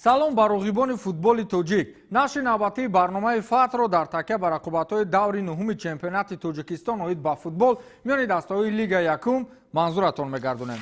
Салом ба роғибони футболи тоҷик. Нашри навбатии барномаи Фатҳро дар такя ба рақобатҳои даври нуҳуми чемпионати Тоҷикистон оид ба футбол миёни дастаҳои Лига якум манзуратон мегардонем.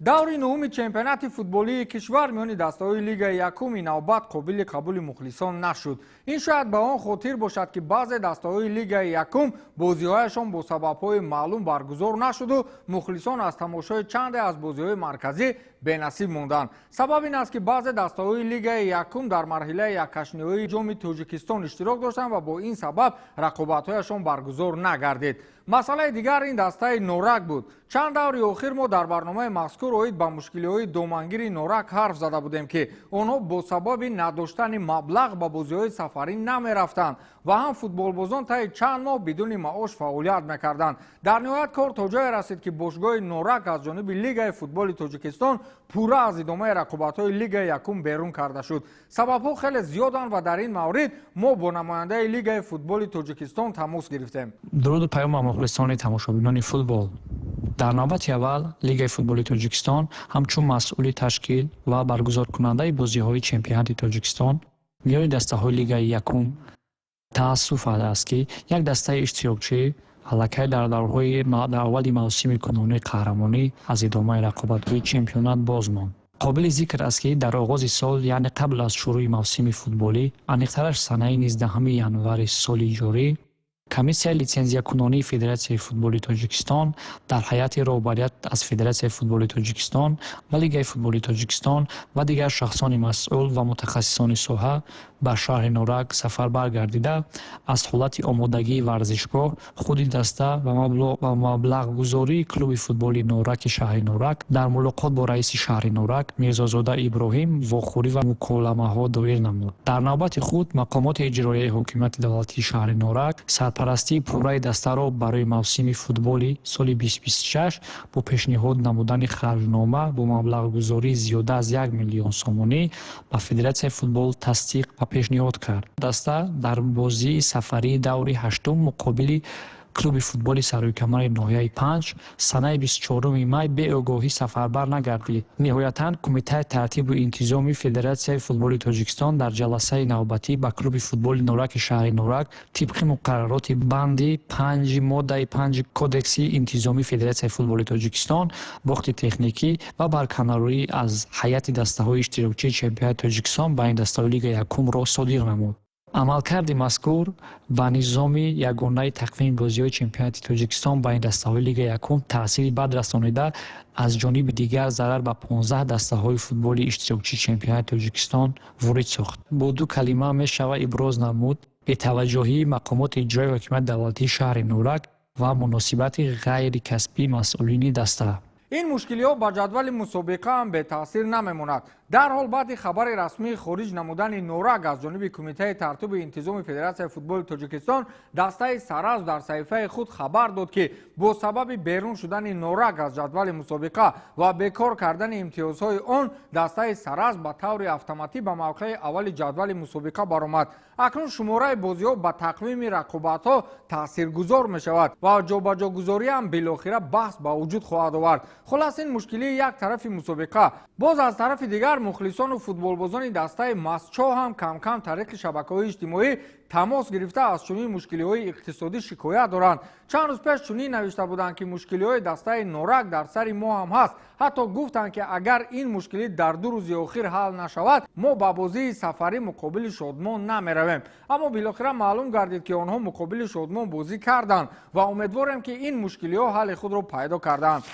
Даври нуҳуми чемпионати футболии кишвар миёни дастаҳои Лигаи якуми навбат қобили қабули мухлисон нашуд. Ин шояд ба он хотир бошад, ки баъзе дастаҳои Лигаи якум бозиҳояшон бо сабабҳои маълум баргузор нашуду мухлисон аз тамошои чанде аз бозиҳои марказӣ бенасиб монданд. Сабаб ин аст, ки баъзе дастаҳои Лигаи якум дар марҳилаи якҳаштниҳоии Ҷоми Тоҷикистон иштирок доштанд ва бо ин сабаб рақобатҳояшон баргузор нагардид. Масъалаи дигар ин дастаи Норак буд. Чанд даври охир мо дар барномаи мазкур оид ба мушкилиҳои домангири Норак ҳарф зада будем, ки онҳо бо сабаби надоштани маблағ ба бозиҳои сафарӣ намерафтанд ва ҳам футболбозон таи чанд моҳ бидуни маош фаъолият мекарданд. Дар ниҳоят кор то ҷое расид, ки бошгоҳи Норак аз ҷониби Лигаи футболи Тоҷикистон пурра аз идомаи рақобатҳои Лигаи якум берун карда шуд. Сабабҳо хеле зиёданд ва дар ин маврид мо бо намояндаи Лигаи футболи Тоҷикистон тамос гирифтем. Дуруду паём ба мухлисони тамошобинони футбол. Дар навбати аввал Лигаи футболи Тоҷикистон ҳамчун масъули ташкил ва баргузоркунандаи бозиҳои чемпионати Тоҷикистон миёни дастаҳои Лигаи якум таассуф аст, ки як дастаи иштирокчӣ аллакай дар даврҳои аввали мавсими кунунии қаҳрамонӣ аз идомаи рақобатҳои чемпионат боз монд. Қобили зикр аст, ки дар оғози сол, яъне қабл аз шурӯи мавсими футболӣ, аниқтараш санаи 19 январи соли ҷорӣ, Комиссияи литсензиякунонии Федератсияи футболи Тоҷикистон дар ҳайати роҳбарият аз Федератсияи футболи Тоҷикистон ва Лигаи футболи Тоҷикистон ва дигар шахсони масъул ва мутахассисони соҳа ба шаҳри Норак сафарбар гардида, аз ҳолати омодагии варзишгоҳ, худи даста ва маблағгузории клуби футболи Нораки шаҳри Норак дар мулоқот бо раиси шаҳри Норак Мирзозода Иброҳим вохӯрӣ ва муколамаҳо доир намуд. Дар навбати худ мақомоти иҷроияи ҳокимияти давлатии шаҳри Норак сарпарастии пурраи дастаро барои мавсими футболи соли 2026 бо пешниҳод намудани харҷнома бо маблағгузории зиёда аз 1 миллион сомонӣ ба Федератсияи футбол тасдиқ ва пешниҳод кард. Даста дар бозии сафарии даври ҳаштум муқобили клуби футболи Саройкамари ноҳияи Панҷ санаи 24 май беогоҳӣ сафарбар нагардид. Ниҳоятан Кумитаи тартибу интизоми Федератсияи футболи Тоҷикистон дар ҷаласаи навбатӣ ба клуби футболи Нораки шаҳри Норак тибқи муқаррароти банди панҷи моддаи панҷи Кодекси интизомии Федератсияи футболи Тоҷикистон бохти техникӣ ва барканорӣ аз ҳайати дастаҳои иштирокчии чемпионати Тоҷикистон байни дастаҳои Лигаи якумро содир намуд. Амалкарди мазкур ба низоми ягонаи тақвими бозиҳои чемпионати Тоҷикистон байни дастаҳои Лигаи якум таъсири бад расонида, аз ҷониби дигар зарар ба 15 дастаҳои футболи иштирокчии чемпионати Тоҷикистон ворид сохт. Бо ду калима мешавад иброз намуд бетаваҷҷӯҳии мақомоти иҷроияи ҳокимияти давлатии шаҳри Норак ва муносибати ғайрикасбии масъулини даста. Ин мушкилиҳо ба ҷадвали мусобиқа ҳам бетаъсир намемонад. Дарҳол баъди хабари расмии хориҷ намудани Норак аз ҷониби Кумитаи тартибу интизоми Федератсияи футболи Тоҷикистон дастаи Саразм дар саҳифаи худ хабар дод, ки бо сабаби берун шудани Норак аз ҷадвали мусобиқа ва бекор кардани имтиёзҳои он дастаи Саразм ба таври автоматӣ ба мавқеи аввали ҷадвали мусобиқа баромад. Акнун шумораи бозиҳо ба тақвими рақобатҳо таъсиргузор мешавад ва ҷобаҷогузориам билохира баҳс ба вуҷуд хоҳад овард. Хулас, ин мушкилии як тарафи мусобиқа. Боз аз тарафи дигар мухлисону футболбозони дастаи Мастчоҳ ҳам камкам тариқи шабакаҳои иҷтимоӣ тамос гирифта, аз чунин мушкилиҳои иқтисодӣ шикоят доранд. Чанд рӯз пеш чунин навишта буданд, ки мушкилиҳои дастаи Норак дар сари мо ҳам ҳаст. Ҳатто гуфтанд, ки агар ин мушкилӣ дар 2 рӯзи охир ҳал нашавад, мо ба бозии сафарӣ муқобили Шодмон намеравем. Аммо билохира маълум гардид, ки онҳо муқобили Шодмон бозӣ карданд ва умедворем, ки ин мушкилиҳо ҳалли худро пайдо карданд.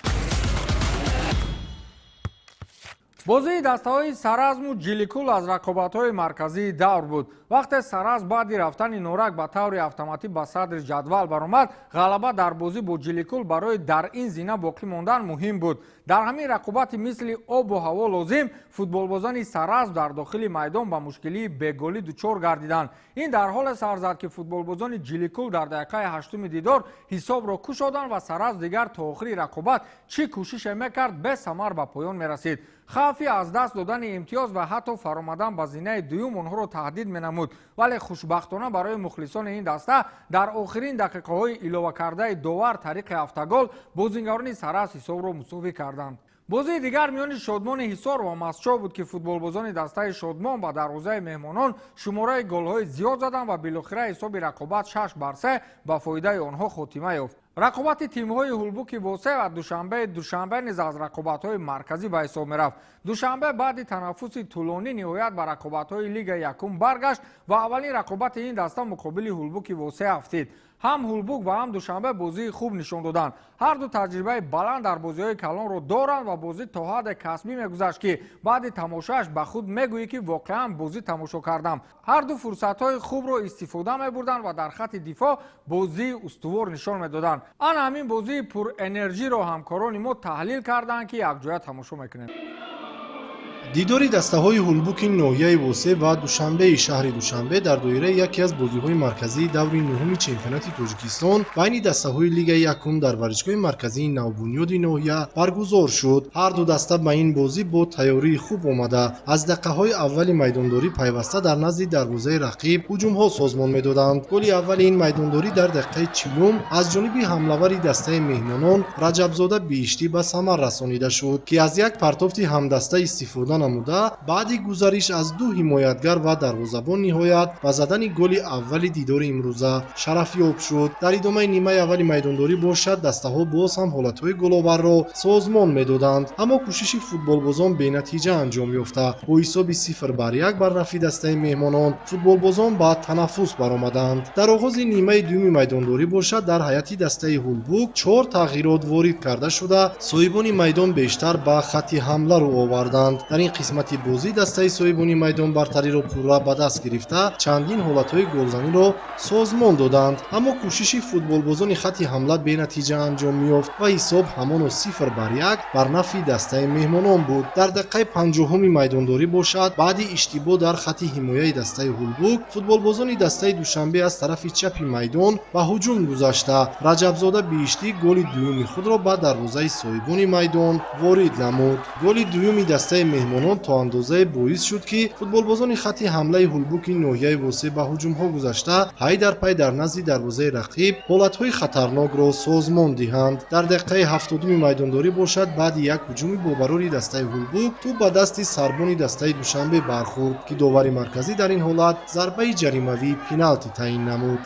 Бозии дастаҳои Саразму Ҷиликул аз рақобатҳои марказии давр буд. Вақте Саразм баъди рафтани Норак ба таври автоматӣ ба садри ҷадвал баромад, ғалаба дар бозӣ бо Ҷиликул барои дар ин зина боқӣ мондан муҳим буд. Дар ҳамин рақобати мисли обу ҳаво лозим футболбозони Саразм дар дохили майдон ба мушкилии беголӣ дучор гардиданд. Ин дар ҳоле сар зад, ки футболбозони Ҷиликул дар дақиқаи ҳаштуми дидор ҳисобро кушоданд ва Саразм дигар то охири рақобат чӣ кӯшише мекард, бесамар ба поён мерасид. Хавфи аз даст додани имтиёз ва ҳатто фаромадан ба зинаи дуюм онҳоро таҳдид менамуд, вале хушбахтона барои мухлисони ин даста дар охирин дақиқаҳои иловакардаи довар тариқи автогол бозингарони Саразм ҳисобро мусовӣ карданд. Бозии дигар миёни Шодмони Ҳисор ва Мастчоҳ буд, ки футболбозони дастаи Шодмон ба дарвозаи меҳмонон шумораи голҳои зиёд заданд ва билохира ҳисоби рақобат 6-3 ба фоидаи онҳо хотима ёфт. Рақобати тимҳои Ҳулбуки Восе ва Душанбеи Душанбе низ аз рақобатҳои марказӣ ба ҳисоб мерафт. Душанбе баъди танаффуси тӯлонӣ ниҳоят ба рақобатҳои Лигаи якум баргашт ва аввалин рақобати ин даста муқобили Ҳулбуки Восе афтид. Ҳам Ҳулбук ва ҳам Душанбе бозии хуб нишон доданд. Ҳар ду таҷрибаи баланд дар бозиҳои калонро доранд ва бозӣ то ҳадде касбӣ мегузашт, ки баъди тамошоаш ба худ мегӯӣ, ки воқеан бозӣ тамошо кардам. Ҳар ду фурсатҳои хубро истифода мебурданд ва дар хатти дифоъ бозии устувор нишон медоданд. Ана ҳамин бозии пурэнерҷиро ҳамкорони мо таҳлил карданд, ки якҷоя тамошо мекунем. Дидори дастаҳои Ҳулбуки ноҳияи Восе ва Душанбеи шаҳри Душанбе дар доираи яке аз бозиҳои марказии даври нуҳуми чемпионати Тоҷикистон байни дастаҳои Лигаи якум дар варзишгоҳи марказии навбунёди ноҳия баргузор шуд. Ҳар ду даста ба ин бозӣ бо тайёрии хуб омада, аз дақиқаҳои аввали майдондорӣ пайваста дар назди дарвозаи рақиб ҳуҷумҳо созмон медоданд. Голи аввали ин майдондорӣ дар дақиқаи 40-ум аз ҷониби ҳамлавари дастаи меҳмонон Раҷабзода Биҳиштӣ ба самар расонида шуд, ки аз як партофти ҳамдаста истифода намуда, баъди гузариш аз ду ҳимоятгар ва дарвозабон ниҳоят ба задани голи аввали дидори имрӯза шарафёб шуд. Дар идомаи нимаи аввали майдондорӣ бошад, дастаҳо боз ҳам ҳолатҳои головарро созмон медоданд, аммо кӯшиши футболбозон бенатиҷа анҷом ёфта, бо ҳисоби 0-1 бар нафи дастаи меҳмонон футболбозон ба танаффус баромаданд. Дар оғози нимаи дуюми майдондорӣ бошад, дар ҳайати дастаи Ҳулбук чор тағйирот ворид карда шуда, соҳибони майдон бештар ба хатти ҳамла рӯ оварданд. Дар ин қисмати бозӣ дастаи соҳибони майдон бартариро пурра ба даст гирифта, чандин ҳолатҳои голзаниро созмон доданд, аммо кӯшиши футболбозони хатти ҳамла бенатиҷа анҷом меёфт ва ҳисоб ҳамоно 0-1 бар нафи дастаи меҳмонон буд. Дар дақиқаи 50-уми майдондорӣ бошад, баъди иштибоҳ дар хатти ҳимояи дастаи Ҳулбук футболбозони дастаи Душанбе аз тарафи чапи майдон ба ҳуҷум гузашта, Раҷабзода Биҳиштӣ голи дуюми худро ба дарвозаи соҳибони майдон ворид намуд. Голи дуюми дастаи меҳмонон то андозае боис шуд, ки футболбозони хатти ҳамлаи Ҳулбуки ноҳияи Восе ба ҳуҷумҳо гузашта, ҳай дар пай дар назди дарвозаи рақиб ҳолатҳои хатарнокро созмон диҳанд. Дар дақиқаи 70-уми майдондорӣ бошад, баъди як ҳуҷуми бобарори дастаи Ҳулбук тӯб ба дасти сарбони дастаи Душанбе бархӯрд, ки довари марказӣ дар ин ҳолат зарбаи ҷаримавии пеналти таъин намуд.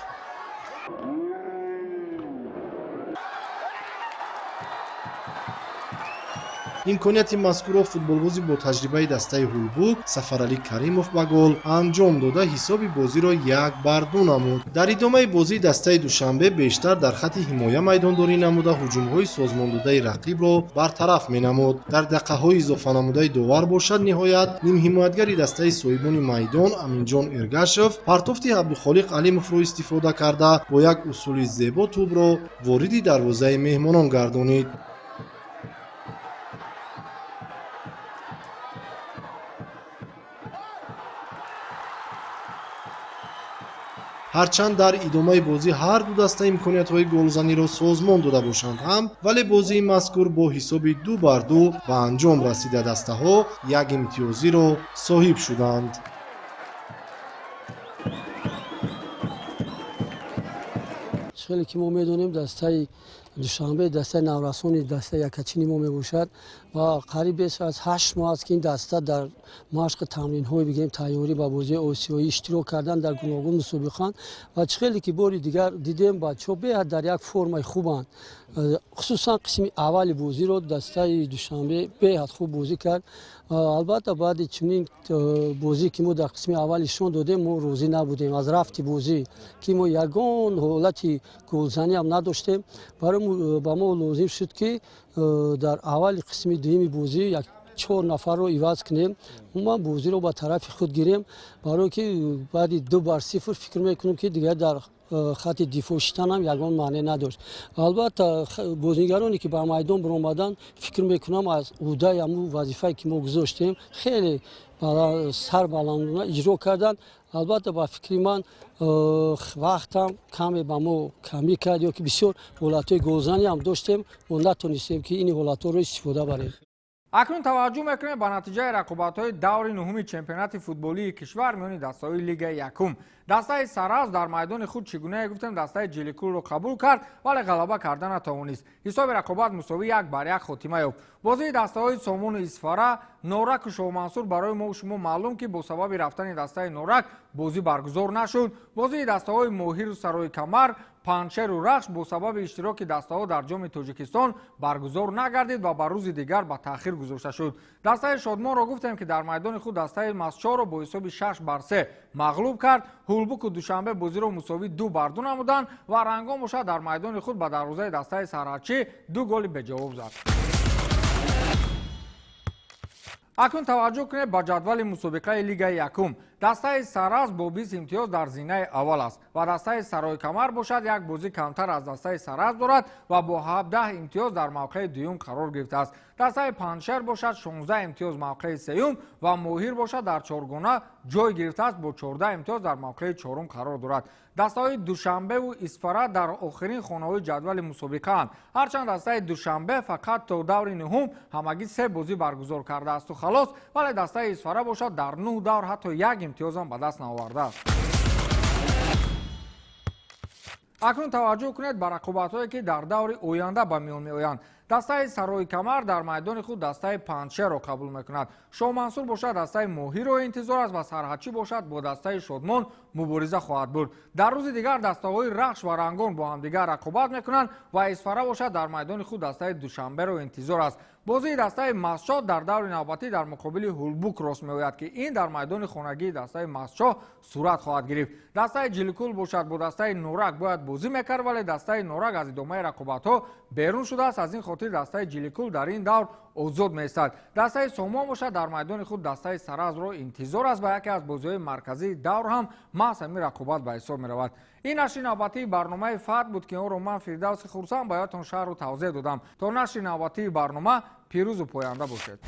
Имконияти мазкурро футболбози бо таҷрибаи дастаи Ҳулбук Сафаралӣ Каримов ба гол анҷом дода, ҳисоби бозиро 1-2 намуд. Дар идомаи бозӣ дастаи Душанбе бештар дар хатти ҳимоя майдондорӣ намуда, ҳуҷумҳои созмондодаи рақибро бартараф менамуд. Дар дақиқаҳои изофанамудаи довар бошад, ниҳоят нимҳимоятгари дастаи соҳибони майдон Аминҷон Эргашев партофти Абдухолиқ Алимовро истифода карда, бо як усули зебо тӯбро вориди дарвозаи меҳмонон гардонид. Ҳарчанд дар идомаи бозӣ ҳар ду даста имкониятҳои голзаниро созмон дода бошанд ҳам, вале бозии мазкур бо ҳисоби 2-2 ба анҷом расида, дастаҳо як имтиёзиро соҳиб шуданд. Хеле ки мо медонем, дастаи Душанбе дастаи наврасони дастаи якачини мо мебошад ва қариб беш аз 8 моҳ аст, ки ин даста дар машқи тамринҳои бигирем тайёрӣ ба бозии осиёӣ иштирок кардан дар гуногун мусобиқаанд ва чӣ хеле ки бори дигар дидем, бачаҳо беҳад дар як формаи хубанд. Хусусан қисми аввали бозиро дастаи Душанбе беҳад хуб бозӣ кард. Албатта, баъди чунин бозӣ, ки мо дар қисми аввал нишон додем, мо розӣ набудем аз рафти бозӣ, ки мо ягон ҳолати голзаниам надоштем. Барои ба мо лозим шуд, ки дар аввали қисми дуюми бозӣ як чор нафарро иваз кунем, умуман бозиро ба тарафи худ гирем, барое ки баъди 2-0 фикр мекунем, ки дигар дар хатти дифоъ шиданам ягон маъне надошт. Албатта, бозигароне, ки ба майдон баромаданд, фикр мекунам, аз ӯҳдаи ҳамун вазифае, ки мо гузоштем, хеле сарбаландона иҷро карданд. Албатта, ба фикри ман, вақтам каме ба мо камӣ кард ё ки бисёр ҳолатҳои голзаниам доштем, мо натонистем, ки ин ҳолатҳоро истифода барем. Акнун таваҷҷӯҳ мекунем ба натиҷаи рақобатҳои даври нуҳуми чемпионати футболии кишвар миёни дастаҳои Лигаи якум. Дастаи Саразм дар майдони худ, чӣ гунае гуфтем, дастаи Ҷиликулро қабул кард, вале ғалаба карда натавонист. Ҳисоби рақобат мусовӣ 1-1 хотима ёфт. Бозии дастаҳои Сомону Исфара, Нораку Шоҳмансур барои мо шумо маълум, ки бо сабаби рафтани дастаи Норак бозӣ баргузор нашуд. Бозии дастаҳои Моҳиру Сарои Камар, Панҷшеру Рахш бо сабаби иштироки дастаҳо дар Ҷоми Тоҷикистон баргузор нагардид ва ба рӯзи дигар ба таъхир гузошта шуд. Дастаи Шодмонро гуфтем, ки дар майдони худ дастаи Мастчоҳро бо ҳисоби 6-3 мағлуб кард. Ҳулбуку Душанбе бозиро мусовӣ 2-2 намуданд ва Рангон бошад, дар майдони худ ба дарвозаи дастаи Сарҳадчӣ ду голи беҷавоб зад. Акнун таваҷҷӯҳ кунед ба ҷадвали мусобиқаи Лигаи якум. Дастаи Саразм бо 20 имтиёз дар зинаи аввал аст ва дастаи Сарои Камар бошад, як бозӣ камтар аз дастаи Саразм дорад ва бо 17 имтиёз дар мавқеи дуюм қарор гирифтааст. Дастаи Панҷшер бошад, 16 имтиёз, мавқеи сеюм ва Моҳир бошад, дар чоргона ҷой гирифтааст, бо 14 имтиёз дар мавқеи чорум қарор дорад. Дастаҳои Душанбеву Исфара дар охирин хонаҳои ҷадвали мусобиқаанд. Ҳарчанд дастаи Душанбе фақат то даври нуҳум ҳамагӣ се бозӣ баргузор кардаасту халос, вале дастаи Исфара бошад, дар нӯҳ давр ҳатто як имтиёзам ба даст наовардааст. Акнун таваҷҷӯҳ кунед ба рақобатҳое, ки дар даври оянда ба миён меоянд. Дастаи Сарои Камар дар майдони худ дастаи Панҷшерро қабул мекунад. Шоҳмансур бошад, дастаи Моҳирро интизор аст ва Сарҳадчӣ бошад, бо дастаи Шодмон мубориза хоҳад бурд. Дар рӯзи дигар дастаҳои Рахш ва Рангон бо ҳамдигар рақобат мекунанд ва Исфара бошад, дар майдони худ дастаи Душанберо интизор аст. Бозии дастаи Мастчоҳ дар даври навбатӣ дар муқобили Ҳулбук рост меояд, ки ин дар майдони хонагии дастаи Мастчоҳ сурат хоҳад гирифт. Дастаи Ҷиликул бошад, бо дастаи Норак бояд бозӣ мекард, вале дастаи Норак аз идомаи рақобатҳо берун шудааст. Аз ин хотир дастаи Ҷиликул дар ин давр озод меистад. Дастаи Сомон бошад, дар майдони худ дастаи Саразмро интизор аст ва яке аз бозиҳои марказии давр ҳам маҳз ҳамин рақобат ба ҳисоб меравад. Ин нашри навбатии барномаи Фатҳ буд, ки онро ман, Фирдавси Хурсанд, ба ёдтон шарҳу тавзеҳ додам. То нашри навбатии барнома пирӯзу поянда бошед.